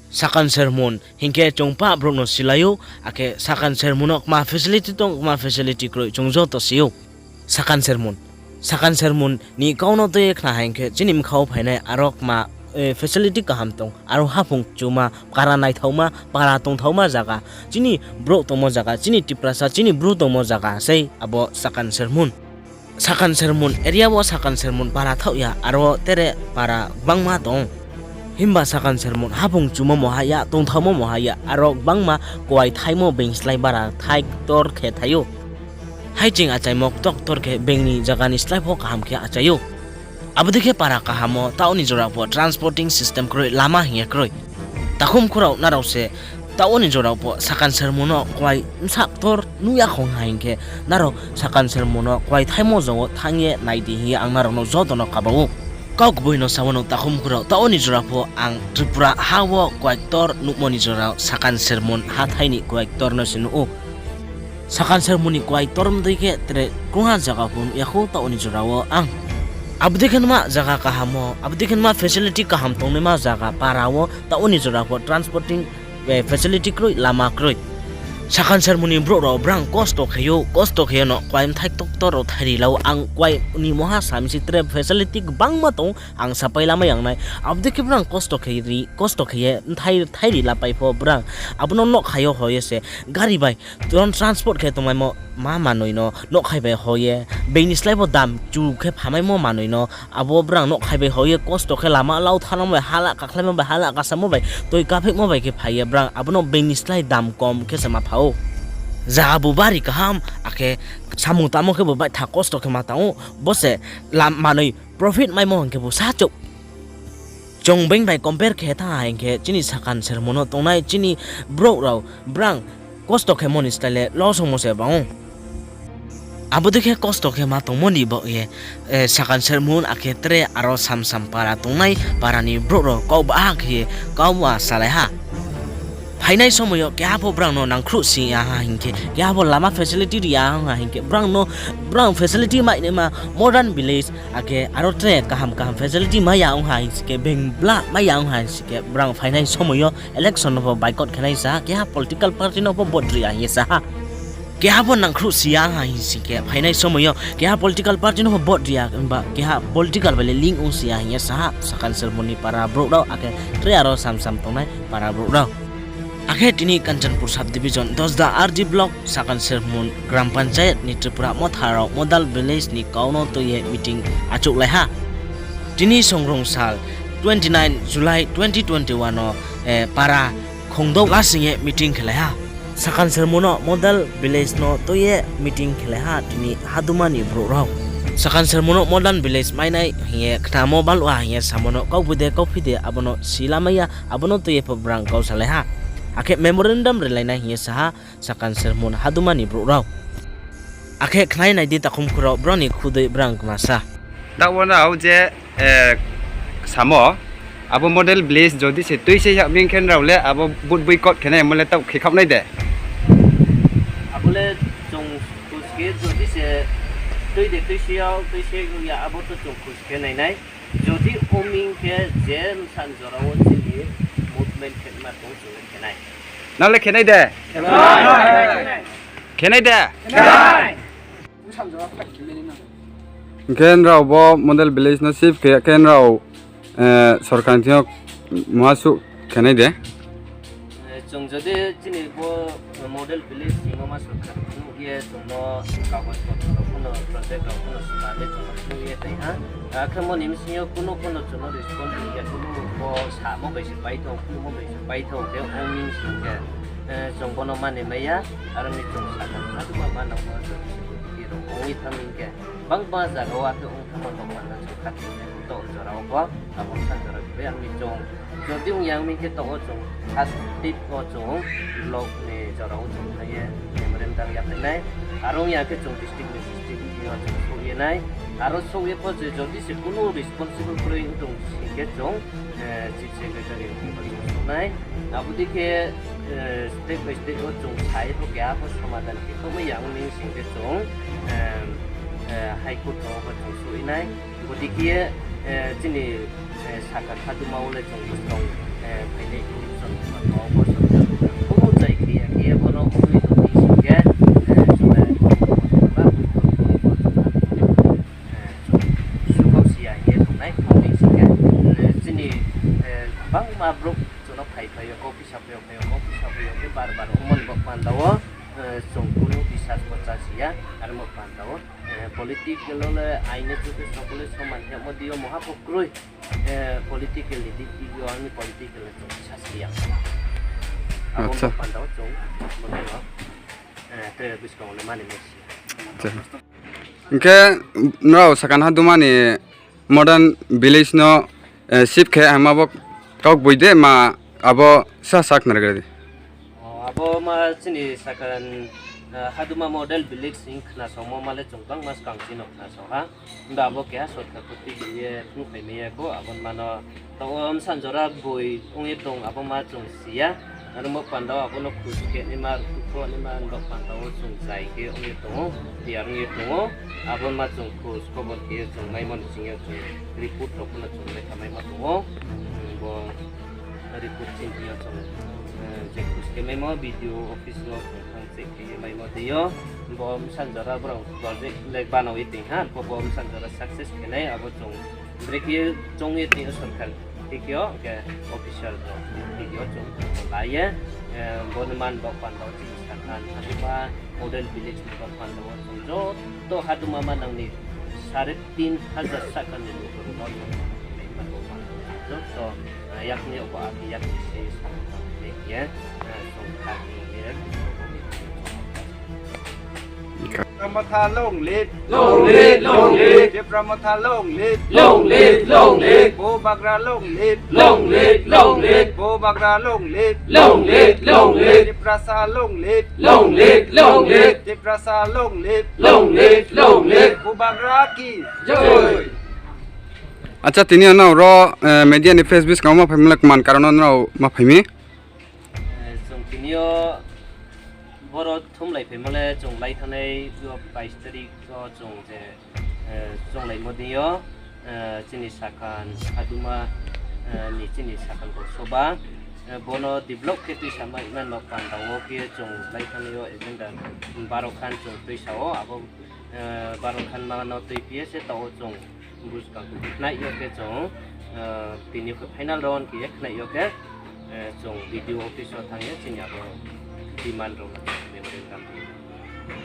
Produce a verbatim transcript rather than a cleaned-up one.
Sakan sermon hing khe chung pah brouh no silai ou, akhe sakan sermon no kma facility tong, kma facility kroi chung joto si ou. Sakan sermon, sakan sermon ni kau no tui ye khna hing khe chini bkha wo phainai aro kma facility kaham tong, aro haphung chuma, para naithaoma, para tongthaoma zaga, chini brouh tongmo zaga, chini Tiprasa, chini Bru tongmo zaga sei abo sakan sermon. Sakan sermon area wo sakan sermon para thaoh ya, aro tere para gbangma tong. Himba sakan sermon haphung chumo mo ha ya, tongthaomo mo ha ya, aro gbangma kuai thaimo being slái bara thai ktor khe thai ou. Haiching achaimo ktor ktor khe being ni zaga ni slái pho kaham khe achai ou. Abo dei khe para kaham wo taoh ni jora pho transporting system kroi, lama hing ye kroi. Takhum khurao nrao se taoh ni jora pho sakan sermon no kuai bsa ktor nuh ya khong ha hing khe, nrao sakan sermon no kuai thaimo jong wo thanng ye nai di hing ye ang nrao no joto no kaba ou. Kau gboi no sa wo no takhum khurao, taoh ni jora pho ang Tripura ha wo kuai ktor nuhmo ni jora sakan sermon hathái ni kuai ktor no se nuh ou. Sakan sermon ni kuai ktor mdei khe tre krungha zaga pho nuh ya khou taoh ni jora wo ang. Abo dei khe nma zaga kaham wo, abo dei khe nma facility kaham tongnaima zaga para wo taoh ni jora pho transporting facility kroi, lama kroi. Sakan sermon ni brouh rao brang kosto khe ou, kosto khe ye no kuai bthai ktor ktor rao thairi la ou. Ang kuai ni moha sami se tre facility gbangma tong, ang sapai lamai yang nai. Abo dei khe brang kosto khe ri, kosto khe ye bthai thairi lapai pho brang abo no nouhkhai yo hoi ye se gari bai tron transport khe tongmaimo ma manoi no nouhkhai bai hoi ye, being ni slái pho dam chu khe phamaimo manoi no abo brang nouhkhai bai hoi ye kosto khe lama lau thanngmo bai, hala kakhlaimo bai, hala kasamo bai, toi kapheihmo bai khe phai ye brang abo no being ni slái dam kom khe se ma pha ou. Zaga bu bari kaham, akhe samung tangmo khe bu baitha kosto khe ma tang ou, bo se manoi profit maimo hing khe bu sachouh. Chung being bai compare khe thanng ha hing khe chini sakan sermon no tongnai chini brouh rao brang kosto khemo ni slái le loss ongmo se bang ou. Abo dei khe kosto khe ma tongmo ni baoh ye, sakan sermon akhe tre aro samsam para tongnai para ni brouh rao kau baha khe ye kau ma salai ha. Phainai somoi yo keha pho brang no nangkhruh si ya ha hing khe, keha pho lama facility ri ya ong ha hing khe, brang no, brang facility mai naima modern village akhe aro tre kaham kaham facility mai ya ong ha hing si khe, being bla mai ya ong ha hing si khe, brang phainai somoi yo election no pho boycott khe nai sa ha, keha political party no pho vote ri ya hing ye sa ha. Keha pho nangkhruh si ya ha hing si khe, phainai somoi yo keha political party no pho vote ri ya, himba keha political bai le link ong si ya hing ye sa ha, sakan sermon ni para brouh rao, akhe tre aro samsam tongnai para brouh rao. Akhe tini Kanchanpur subdivision, Dosda R D block, sakan sermon gram panchayat ni Tripura Motha rao model village ni kau no tui ye meeting achouhlai ha. Tini songrung sal twenty nine July twenty twenty one no, para khongdouh lasing ye meeting khelai ha. Sakan sermon no model village no tui ye meeting khelai ha tini haduma ni brouh rao. Sakan sermon no model village mainai hing ye khnamo baluh ha hing ye samo no kau bu de, kau phi de, abo no silamai ya, abo no tui ye pho brang kau salai ha. Akhe memorandum rilai nai hing ye sa ha sakan sermon haduma ni brouh rao. Akhe khnai nai di takhum khurao, brao ni khudei brang kma sa. Taoh wo nrao je, samo, abo model village jodi se tui se yag ming khe nrao le abo vote boycott khe nai mo le taoh khe khaoh nai de. Abo le chung khusi khe jodi se tui de tui se yag, tui se ya abo to chung khusi khe nai nai. Jodi ong ming khe je bsa ni jora wo chini movement khe ma tong chung le khe nai. Nrao le khe nai de? Khe nai de? Hing khe nrao bo model village no shift khe ya khe nrao, sorkar ni thing yo muha suh khe nai de? Chung jodi chini bo model village sing yo ma sorkar phnuh ye chung no kagoj potro rao pho no, project rao pho no sima le chung no phnuh ye tei ha. Akhe mo ni bsing yo kuno pho no chung no response ya, kuno bo samo bai se pai thou, kuno mo bai se pai thou khe ong ming sing khe, chung bo no mani mai ya, aro ni chung sakha kha tma ma nang bo jodi se bo tiro ong ye thanng ming khe, bangma zaga wo akhe ong thanngmo tong ma no chung kha tini to jora wo pho, abo sa jora khe aro ni chung jodi ong ya ong ming khe taoh wo chung first step wo chung block ni jora wo chung phai ye memorandum yaphai nai. Aro ong ya khe chung district ni district ni yo chung souh ye nai. Aro souh ye pho je jodi se kuno responsible kroi tong sing khe chung chief secretary ni bo chung souh nai. Abo dei khe step by step wo chung sa ye pho keha pho somadan khe khaohmai ya ong ming sing khe chung High Court wo pho chung souh ye nai. Bo dei khe ye chini sakha khatuma wo le chung buskang phainai election Bangma brouh chung no phai phai yo, kau pisa phai yo, phai yo, kau pisa phai yo khe bar bar ongmo ni bo panda wo, eh, chung kunu bisas bo chá si ya, aro bo panda wo, eh, political wo le aini chu khe sokole soman hingmo di yo moha pho kroi, eh, political ni dik dik yo ani political le chung sasi ya. Abo Acha. bo panda wo chung bo no, eh, tre buskang wo le mani mesi. Acha. Hingkhe nrao Sakan Haduma ni modern village no, eh, shift khe hama bo kaugboide ma abo sa sa khna gra di. O, abo ma chini Sakan, eh, Haduma model village hing khnasaomo ma le chung bangma skang chini no khnasaoha. Himba abo keha sorkar koti khe ye phnuh phai mai ya kho, abo ma no taoh wo bsa jora boi ong ye tong, abo ma chung si ya. Aro bo panda wo abo no khus khe naima, rukhu naima, bo panda wo chung zai khe ong ye tong ou, tiyar ong ye tong ou. Abo ma chung khus khobor khe ye chung maimo ni sing yo chung report rao pho no chung lekha maimo tong ou. Bo report chini yo chung, eh, je khus khe maimo B D O office no chung thang check khe ye maimo tei yo. Bo bsa jora brao project le banao ye tong ha, bo, bo bsa jora success khe nai, abo chung brekhe choung ye tong ou sorkar thik yo, khe official rao thik yo chung la ye, eh, bo ni man bo panda wo chini Sakan Haduma model village ni bo panda wo chung joto Haduma manang ni sare tin hajar saka ni luku rao no chung joto, eh, yakni yo bo akhe yakni se sa ye, eh, chung kha ye, Tipra Motha long live, long live, long live. Tipra Motha long live, long live, long live. Bubagra long live, long live, long live. Bubagra long live, long live, long live. Tiprasa long live, long live, long live. Tiprasa long live, long live, long live. Bubagra ki joi. Acha, tini yo nrao ro, eh, media ni press buskang wo ma phaimo le kman karon no nrao ma phai mi? Eh, chung tini yo boro thumlai phaimo le chung lai thanngnai yo bais tarik wo chung je, eh, chounglaimo dei yo, eh, chini Sakan Haduma, eh, ni chini Sakan bo soba, eh, bo no develop khe tuisa mai man bo panda wo khe chung lai thanngnai yo agenda baro khan chung tuisa ou, abo, eh, baro khan ma no tuiphi ye se taoh wo chung buskang khnai yo khe chung, eh, tini final round khe ye khnai yo khe, eh, chung B D O office wo thanng ye chini abo demand rao no memorandum